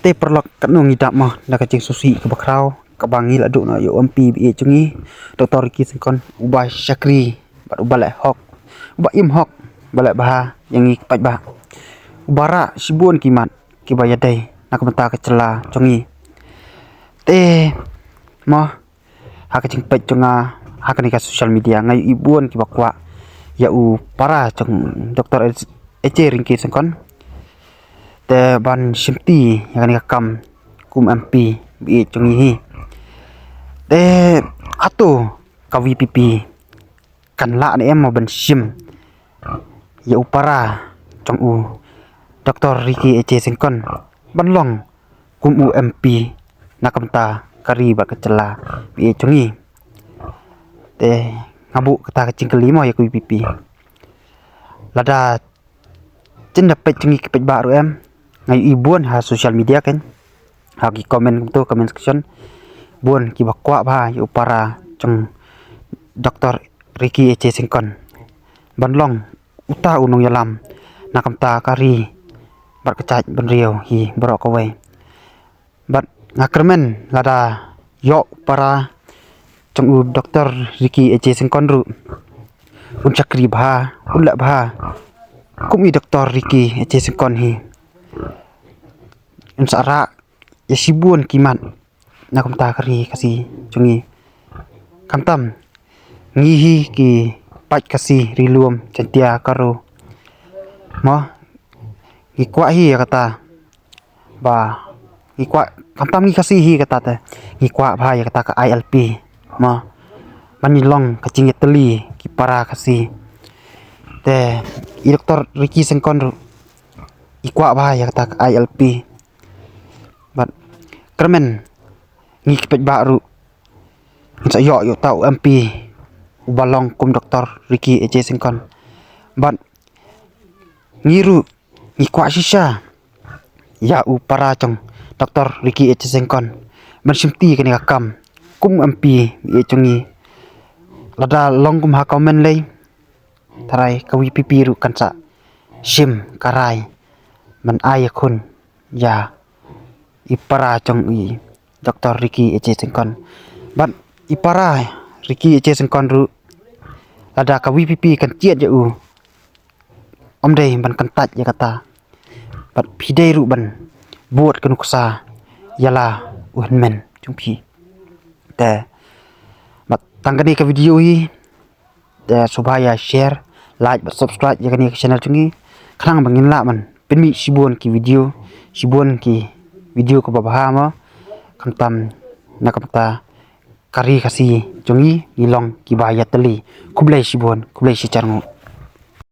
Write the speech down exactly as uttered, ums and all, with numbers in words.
Te paralok, katno ngi dap mo da ka jingsngewsih kaba khraw kaba ngi la duh noh ïa u M P ba ïeit jong ngi, Doctor Ricky Syngkon, uba shakri bad uba leh hok, uba im hok, uba leh bha ïa ngi ki paidbah, uba rah shibun ki mat kiba ïadei na ka bynta ka jylla jong ngi. Te mo, ha ka jingpeit jong nga ha kane ka social media, nga ïohi bun kiba kwah ïa u para jong Doctor H J Ricky Syngkon, te ban shimti ïa kane ka kam kum M P ba ïeit jong ngi hi. Te hato ka V P P kan lah ne em mo ban shim ïa u para jong u Doctor Ricky H J Syngkon ban long kum u M P na ka bynta ka ri bad ka jylla ba ïeit jong ngi? Te nga buh kata ka jingkylli mo ïa ka V P P. Lada jin da peit jong ngi ki paidbah ruh em, nga ïohi bun ha social media kan, ha ki comment kumto, comment section, bun kiba kwah bha ïa u para jong Doctor Ricky H J Syngkon ban long uta u nongïalam na ka bynta ka ri bad ka jaitbynriew hi baroh kawei. Bad nga kyrmen lada ïoh para jong u Doctor Ricky H J Syngkon ruh, un shakri bha, un leh bha kum i Doctor Ricky H J Syngkon hi. Un sa rah ïa shibun ki mat na ka bynta ka ri Khasi jong ngi. Khamtam ngi hi ki paid Khasi, Ri Lum, Jaiñtia, Garo mo, ngi kwah hi ïa kata ba ngi kwah, khamtam ngi Khasi hi kata te, ngi kwah bha ïa kata ka I L P mo, ban ïa long ka jingïatylli ki para Khasi. Te i Doctor Ricky Syngkon ruh i kwah bha ïa kata ka I L P. Bad kyrmen ngi ki paidbah ruh ngin sa ïoh ïa uta u M P uba long kum Doctor Ricky H J Syngkon. Bad ngi ruh ngi kwah shisha ïa u para jong Doctor Ricky H J Syngkon ban shimti kane ka kam kum M P ba ïeit jong ngi. Lada long kum ha comment lei, tharai ka V P P ruh kan sa shim ka rai ban ai ïakhun ïa i para jong i Doctor Ricky H J Syngkon. Bad i para Ricky H J Syngkon ruh, lada ka V P P kan jied ïa u, ym dei ban kyntait ïa kata. Bad phi dei ruh ban bud ka nuksa ïa la u hynmen jong phi. Te bad tang kane ka video hi, te sngewbha ïa share, like bad subscribe ïa kane ka channel jong ngi, khnang ba ngin lah ban pynmih shibun ki video, shibun ki video kaba bha mo, khamtam na ka bynta ka ri Khasi jong ngi, ngi long kiba ïatylli. Khublei shibun, khublei shihajar nguh.